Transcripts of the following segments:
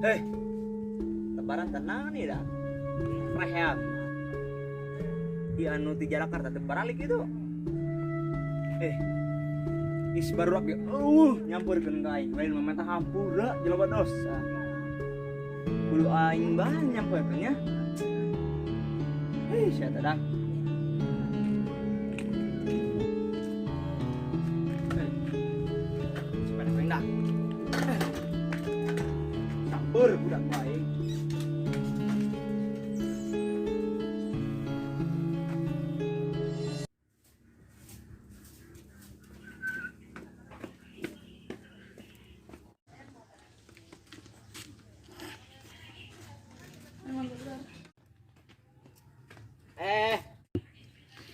Hei, lebaran tenang nih dah. Rehat. Di anu di Jakarta teh baralik itu. Eh, is baru lagi. Nyamperkeun ka aing. Lain mah minta hampura jelema dosa. Kudu aing bae nyamperkeun nya. Hei, sia teh dang. Sepeda aing dah. Samper budak aing.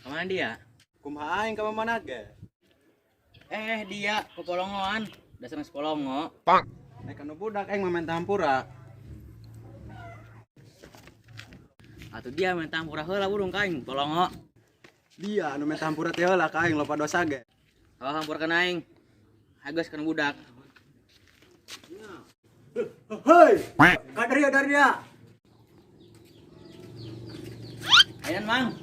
Kemana dia? Kumaha aing ka mana ge? Dia ke Polongoan. Dasar geus Polongo. Nek anu budak aing mah minta hampura. Atuh dia minta hampura heula burung ka aing Polongo. Dia anu minta hampura teh heula ka aing loba dosa ge. Kalau hampura kana aing. Hageus kana budak. Hei, kaderia daria. Ayan mang.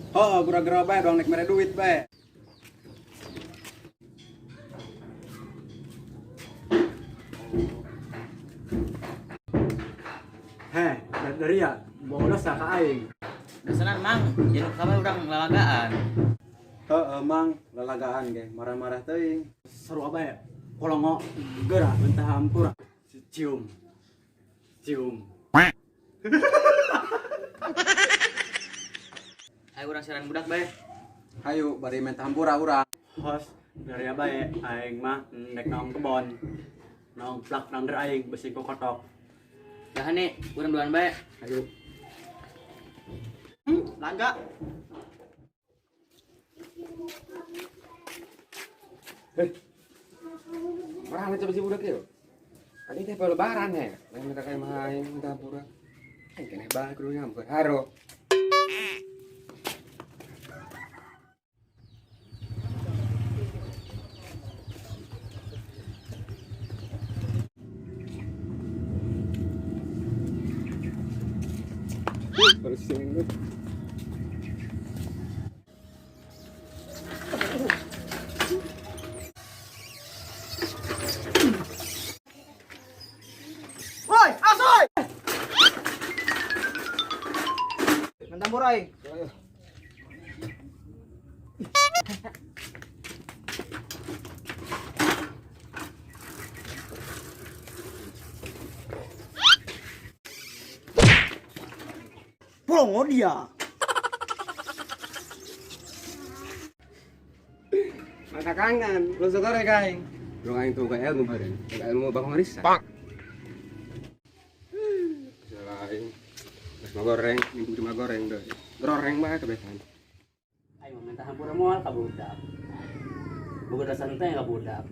Oh, gura-gura bae doang nek mere duit bae. Heh, daria, bawa dosa ka aing. Dasaran mang, jeung kami urang lalagaan. Heeh, mang, lalagaan ge, marah-marah teuing. Seru apa ya? Polongo geura minta hampura. Cium. Cium. Ayo urang siaran budak bae. Hayu bari minta hampura urang. Hos, dari apa ya? Aing mah nek naong kebon. Naong plak nang der aing besi kokotok. Dah nih, urang duaan bae. Ayo. Laga. Hei. Mana coba si budak itu? Tadi teh lebaran ya. Lain minta kayak main minta hampura. Aing keneh bae kudu nyampur. Haro. Baru sini. Woi, asoy. Minta hampura aing. Polongo dia. Mata kangen, lu suka rek aing. Lu aing tuh kayak ilmu bareng. Kayak ilmu bang Marisa. Pak. Selain mas mau goreng, minggu cuma goreng deh. Goreng mah kebiasaan. Aing mah minta hampura moal ka budak. Boga dosa teh ka budak.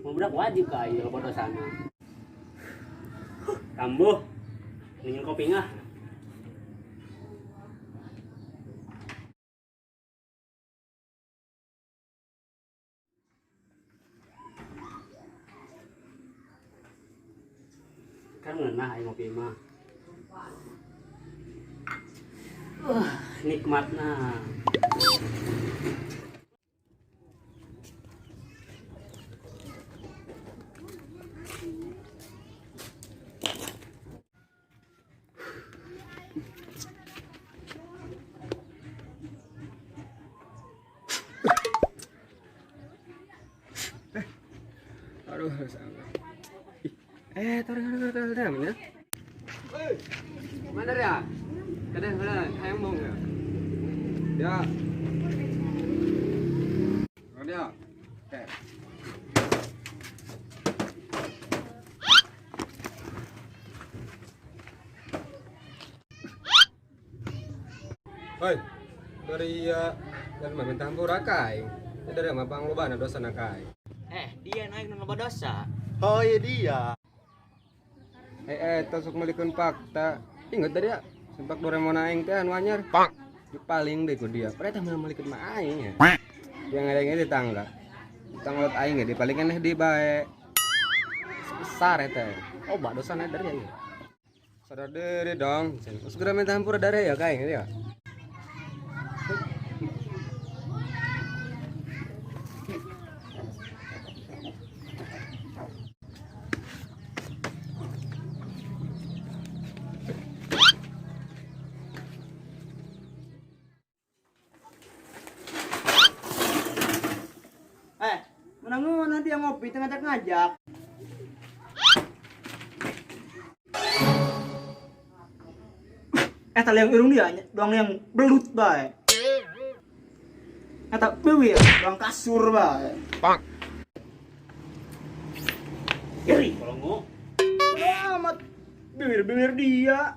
Mun budak wajib ka aing loba dosana. Kambuh. Ningin kopi ngah. Kan ngeunah aing ngopi mah. Nikmatna. Aduh, sampai. Tarik, tarik, tarik, tarik, ya. Mana ya? Kadang kadang, ayam mau nggak? Ya. Mana ya? Oke. Hoi, dari ya, dari mana minta hampura kai? Dari mana bang loba na dosa na kai? Dia naik nu loba dosa. Oh iya dia. Tos sok melikeun fakta. Ingat tadi ya, sempak Doraemon aing teh anu anyar. Pak. Di paling deh ku dia. Padahal teh melikeun mah aing ya. Yang ada yang di tangga. Tangga lot aing ya, di paling aneh di bae. Besar eta. Oh, dosana dari ya. Sadar diri dong. Segera minta hampura dari ya kayak gitu ya. Menang dia ngopi tengah ngajak. Eta yang irung dia doang yang belut bae. Eta beuwir doang kasur bae. Pak. Iri kolongo. Amat bibir-bibir dia.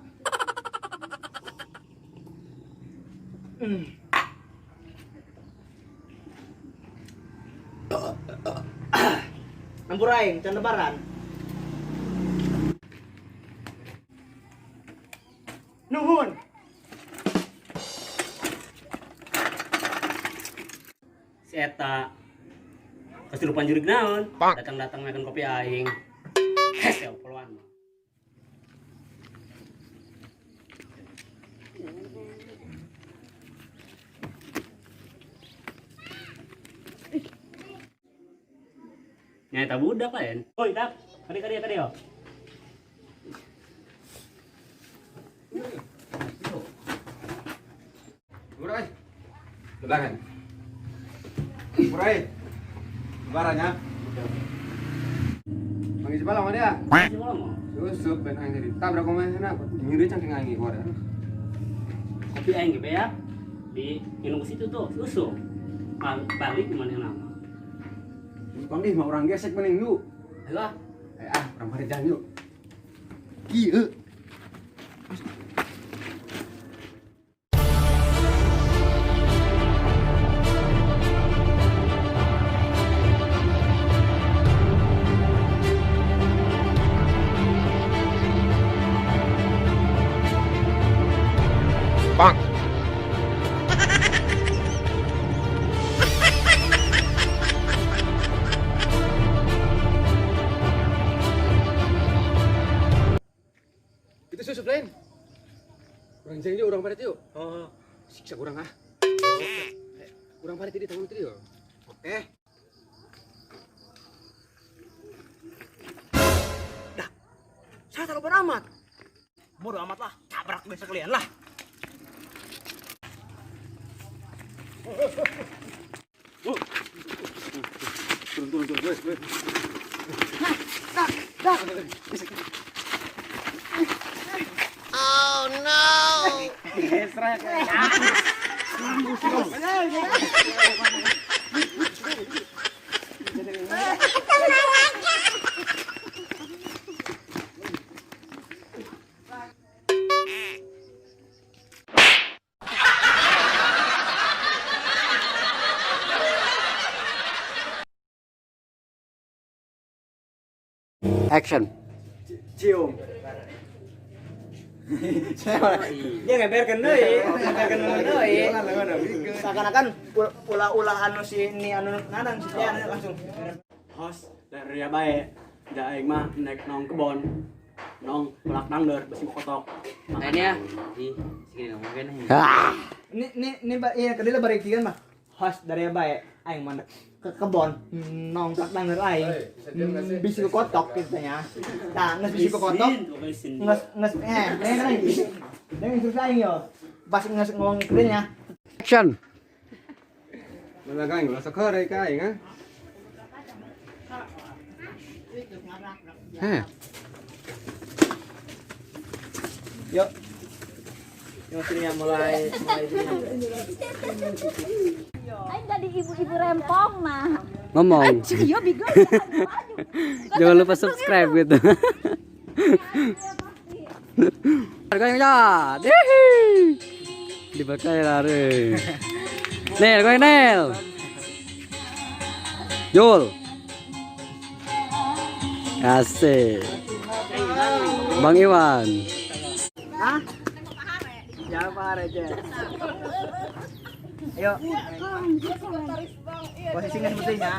Ampura aing can lebaran. Nuhun. Si eta kesurupan jurig naon? Datang-datang makan kopi aing. Hese poluan. Nyata budak lain. Oi, dak. Kadi kadi yo. Burai. Lebaran. Burai. Lebarannya. Manggil si balong dia. Si balong. Susup ben aing tadi. Tabrak komen sana. Nyeri cangking aing keluar. Kopi aing ge ya. Di minum ke situ tuh, susu. Balik gimana yang lama. Bang nih mau orang gesek mending yuk. Ayo ah. Ah, orang pada jalan yuk. Kieu. Bang. Itu susup lain. Orang jeng yuk, orang parit yuk. Oh, siksa kurang ah. Kurang parit ini tanggung tadi yuk. Oke. Dah, saya terlalu beramat. Bodoh amat lah, tabrak besok kalian lah. Turun, turun, turun, gue. Nah, dah, dah. Oh no. Action. Cium. Dia ngeberkeun deui, ngeberkeun deui. Seakan-akan ulah-ulah anu si ini anu nanang si dia langsung. Host dari ria bae. Da aing mah naik nong kebon. Nong pelak dangder besi kotok. Makanya ih, segini ngomong kene. Ini ini iya kedile bari kieu mah. Host dari bae aing mah ke kebon nong pelak dangder aing. Bisi kotok gitu nya. Nah, geus bisi kotok. Nges nges eh instruksi aing yo. Pas nges ngomong kedenya. Action. Mana kaing ulah sok heureuy ka aing ah. Heh. Yuk. Yuk sini ya mulai sini. Aing jadi ibu-ibu rempong mah. Ngomong. Iya bigo. Jangan lupa subscribe gitu. Harganya ya. Dipakai lari. Nel, gue Nel. Jul. Asik. Bang Iwan. Hah? Siapa aja? Ayo. Posisinya sepertinya.